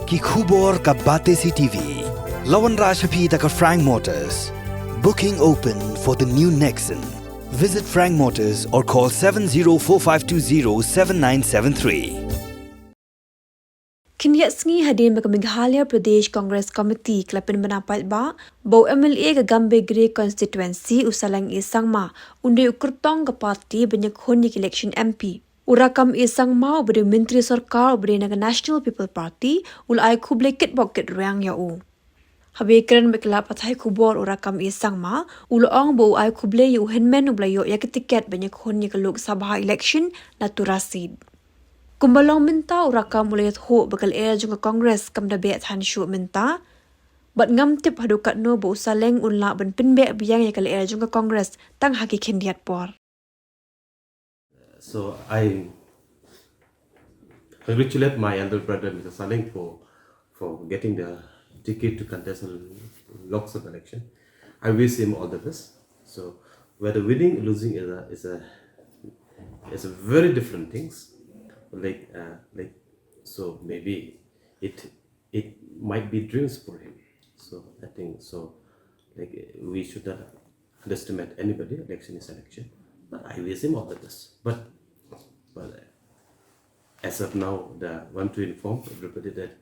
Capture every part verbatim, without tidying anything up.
Ki khubor ka Batesi T V. La wanrah sha phi da ka Frank Motors. Booking open for the new Nexon. Visit Frank Motors or call seven zero four five two zero seven nine seven three. Khyndiat sngi hadien ba ka Meghalaya Pradesh Congress Committee ka la pynbna paidbah ba u M L A ka Gambegre Constituency, u Saleng A Sangma, un dei u kyrtong ka party ban ïakhun ïa ka election M P. U Rakkam A Sangma, uba dei u Myntri Sorkar uba dei na ka National People Party, u la ai khublei kitbok kitrwiang ïa u. Haba ïakren bad ki lad pathai khubor, u Rakkam A Sangma u la ong ba u ai khublei ïa u hynmen uba la ïoh ïa ka tiket ban ïakhun ïa ka Lok Sabha election na Tura seat. Kumba long mynta, u Rakkam u la ïathuh ba ka lyer jong ka Congress kam da beh than shuh mynta, bad ngam tip haduh katno ba u Saleng un lah ban pynbeh biang ïa ka lyer jong ka Congress tang ha ki khyndiat por. So I congratulate my elder brother, Mister Saleng, for for getting the ticket to contest the Lok Sabha election. I wish him all the best. So whether winning or losing is a is a is a very different things. Like uh, like so maybe it it might be dreams for him. So I think so. Like we should not underestimate anybody. Election is election. But I wish him all the best. But but as of now, the want to inform everybody that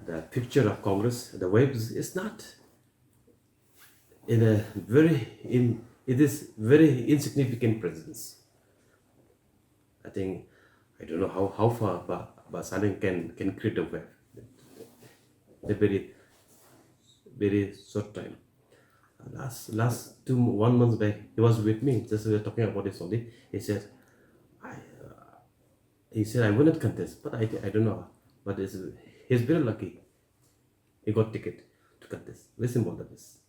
the picture of Congress, the waves is not in a very in it is very insignificant presence. I think I don't know how how far, but but Saleng can can create a wave. The very very short time. Last last two one months back, he was with me. Just we were talking about this only. He said, I uh, he said I will not contest, but I I don't know. But it's, he's very lucky. He got ticket to contest. Wish him all the best.